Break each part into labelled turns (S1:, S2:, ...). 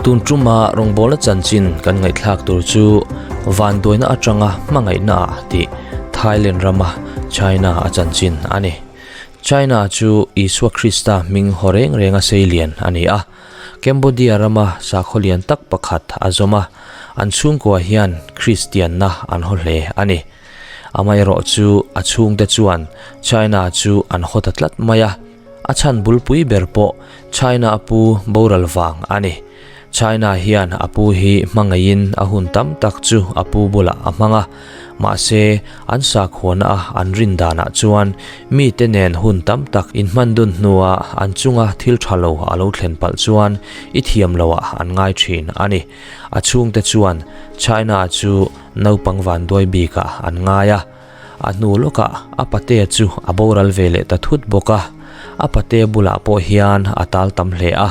S1: Tun tuma rawngbawlna chanchin kan ngaihthlak tur chu vanduaina atanga hmangaihna ah tih Thailand rama China a chanchin a ni. China chu Isua Krista hming haw reng renga sei lian a ni a. Cambodia rama sakhaw lian tak pakhat a zawm a, an chhungkua hian Kristianna an haw hle a ni. Amaherawh chu a chhungte chuan China chu an haw ta tlat mai a. A chhan bulpui ber pawh China a pu boral vang a ni. China hian a pu hi hmangaihin a hun tam tak chu a pu bulah a hmang a, mahse an sakhuana a an rin danah chuan mite nen hun tam tak inhman dun hnua an chunga thil tha lo a lo thlen palh chuan i thiam loah an ngai thin a ni. A chhungte chuan China chu naupang vanduai bikah an ngai a. A hnu lawkah a patea chu a boral ve leh ta thut bawk a, a patea bulah pawh hian a tal tam hle a.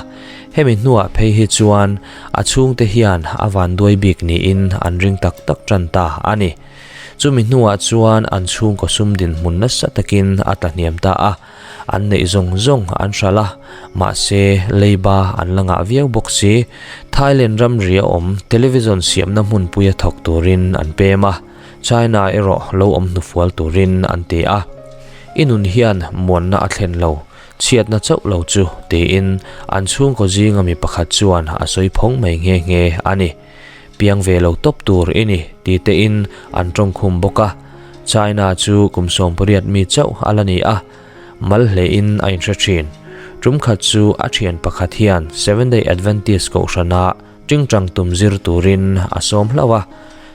S1: Hemi hnuah phei hi chuan a chhungte hian a vanduai bik niin an ring tak tak tan ta a ni. Chumi hnuah chuan an chhungkaw sum dinhmun nasa takin a tla hniam ta a, an neih zawng zawng an hralh a, mahse leiba an la ngah viau bawk si. Thailand ramri a awm television siamna hmunpuia thawk turin an pem a. China erawh lo awm hnufual turin an ti a, I nun hian muanna a thlen lo, chhiatna chauh lo chu, tiin an chhungkaw zinga mi pakhat chuan a sawi phawng mai nghe nghe a ni. Piang ve lo tawp tur i ni, ti tein an tawngkhum bawk a. China chu kum 80 mi chauh a la ni a, mal hlein a inhre thin. Tum khat chu a thian pakhat hian Seventh-day Adventist kohhrana Tingtang tum zir turin a sawm hlauh a,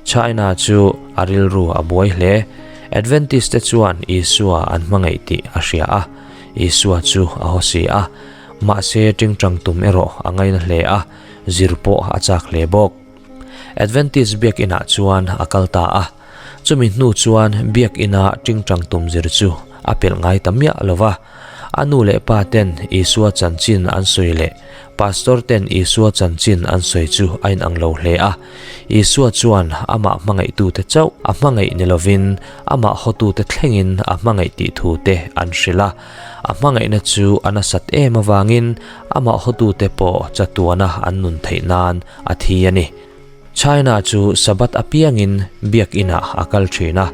S1: China chu a rilru a buai hle. Adventist te chuan Isua an hmangaih tih a hria a, Isua chu a haw si a. Mahse tingtang tum erawh a ngaina hle a, zir pawh a chak hle bawk. Adventist biakinah chuan a kal ta a, chumi hnu chuan biakina tingtang tum zir chu a pelh ngai ta miah lo va. A nu leh pa ten Isua chanchin an sawi leh Pastor ten Isua chanchin an sawi chu a inang lo hle a. Isua chuan amah hmangaihtute chauh a hmangaih ni lovin amah hawtute thlengin a hmangaih tih thu te an hrilh a. A hmangaihna chu a nasat em avangin amah hawtute pawh chatuana an nun theih nan a thi a ni. China chu Sabbath apiangin biakinah a kal thin a,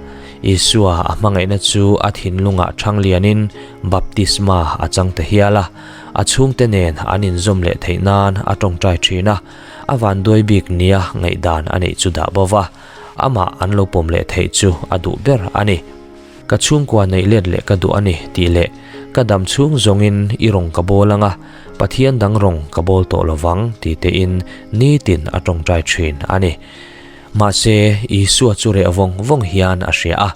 S1: Isua a hmangaihna chu a thinlungah thang lianin baptisma a chang ta hial a, a chhungte nen an inzawm leh theih nan a tawngtai thin a, a vanduai bik nia ngaihdan a neih chu dah bo va, amah an lo pawm leh theih chu a duh ber a ni. Ka chhungkua neih let leh ka duh a ni tih leh ka dam chhung zawngin i rawng ka bawl ang a, Pathian dang rawng ka bawl tawh lovang ti tein nitin a tawngtai thin a ni. Mahse, Isua chu reh vawng vawng hian a hria a,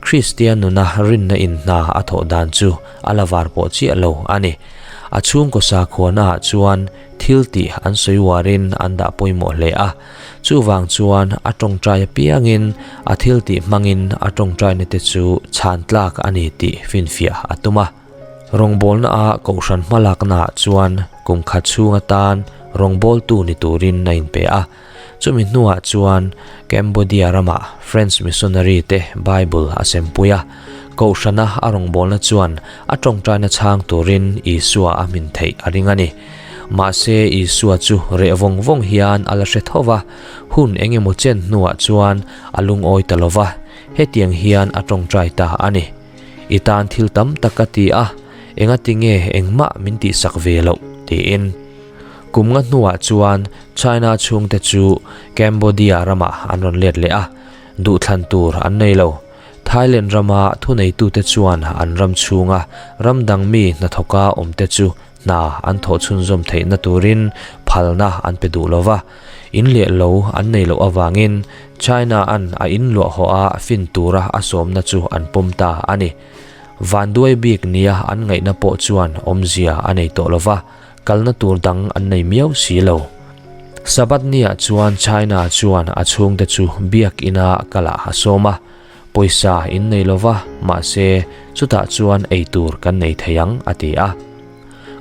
S1: Kristian nuna rinna in hna a thawh dan chu a la var pawh chiah lo a ni. A chhungkaw sakhuanaah chuan thil tih an sawi uarin an dah pawimawh hle a, chuvang chuan a tawngtai apiangin a thil tih hmangin a tawngtaina te chu chhan tlak a ni tih finfiah a tum a. Rawngbawlna a kohhran hmalakna ah chuan kum khat chhung atan rawngbawltu ni turin a inpe a. Chumi hnuah chuan Cambodia ramah French missionary te Bible a sempui a. Kohhrana a rawngbawlna chuan a tawngtaina chhang turin Isua a hmin theih a ring a ni. Mahse Isua chu reh vawng vawng hian a la hre tho va, hun eng emaw chen hnuah chuan a lungawi ta lo va, hetiang hian a tawngtai ta a ni. I tan thil tam tak ka ti a, engati nge engmah min tihsak ve loh? tiin. Kum nga hnuah chuan China chhungte chu Cambodia ramah an rawn let leh a, duhthlan tur an nei lo. Thailand rama thuneitute chuan an ram chhunga ram dang mi hnathawka awmte chu hna an thawh chhunzawm theihna turin phalna an pe duh lo va, in leh lo an nei loh avangin China an a in luah haw a fin tura a sawmna chu an pawm ta a ni. Vanduai bik nia an ngaihna pawh chuan awmzia a nei tawh lo va, kalna tur dang an nei miau si lo. Sabbath niah chuan China chuan a chhungte chu biak ina kalah a sawm a, Pawisa in nei lo va, mahse, chutah chuan ei tur kan nei thei ang, a ti a.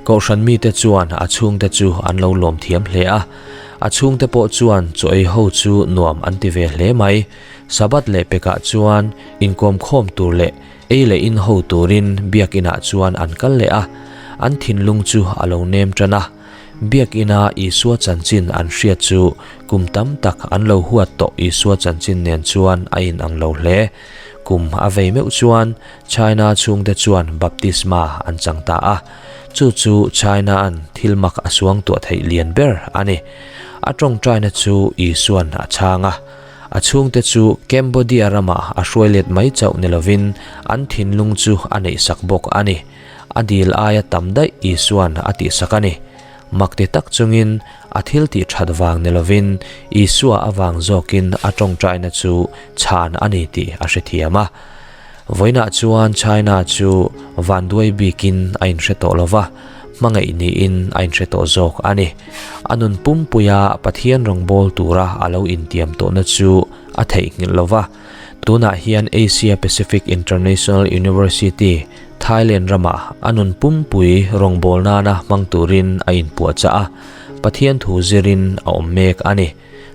S1: Kohhran mite chuan a chhungte chu an lo lawm thiam hle a. A chhungte pawh chuan chaw ei ho chu nuam an ti ve hle mai. Sabbath leh pekah chuan inkawm khawm tur leh ei leh in ho turin biakinah chuan an kal leh a. An thinlung chu a lo nem tan a. Biakina Isua chanchin an hriat chu kum tam tak an lo huat tawh Isua chanchin nen chuan a inang lo hle. Kum a vei meuh chuan China chhungte chuan baptisma an chang ta a, chu chu China-a'n thil mak a suangtuah theih lian ber a ni. A tawngtaina chu Isua'n a chhang a, a chhungte chu Cambodia ramah a hruai let mai chauh ni lovin an thinlung chu a neihsak bawk a ni. A dil aia tam daih Isua'n a tihsak a ni. Mak ti tak chungin a thil tih that vang ni lovin Isua avang zawkin a tawngtaina chu chhan a ni tih a hrethiam a. Vawiinah chuan China chu vanduai bikin a inhre tawh lo va, hmangaih niin a inhre tawh zawk a ni. A nun pumpuia Pathian rawngbâwl tura a lo intiam tawhna chu a theihnghilh lo va. Tunah hian Asia Pacific International University, Thailand ramah a nun pumpui rawngbâwl nana hmang turin a inpuahchah a, Pathian thu zirin a awm mek a ni.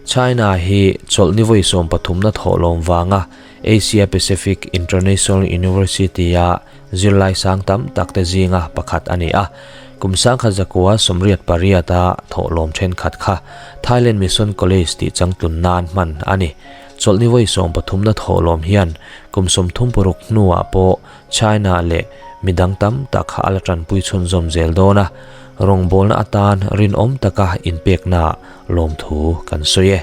S1: China hi chawlhni vawi sawmpathumna thawhlawm vanga Asia Pacific International University-a zirlai sang tam tak te zinga pakhat a ni a. Kum sangkhat zakua 88-a thawhlawm thenkhat kha Thailand Mission College tih changtlun nan hman a ni. Chawlhni vawi sawmpathumna thawhlawm hian kum 36 hnuah pawh China leh midang tam tak kha a la tanpui chhunzawm zel dawn a, rawngbawlna atan rinawm taka inpeknaah lawmthu kan sawi e.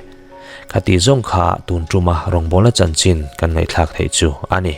S1: Khati zawng kha tun tuma rawngbawlna chanchin kan ngaihthlak theih chu a ni.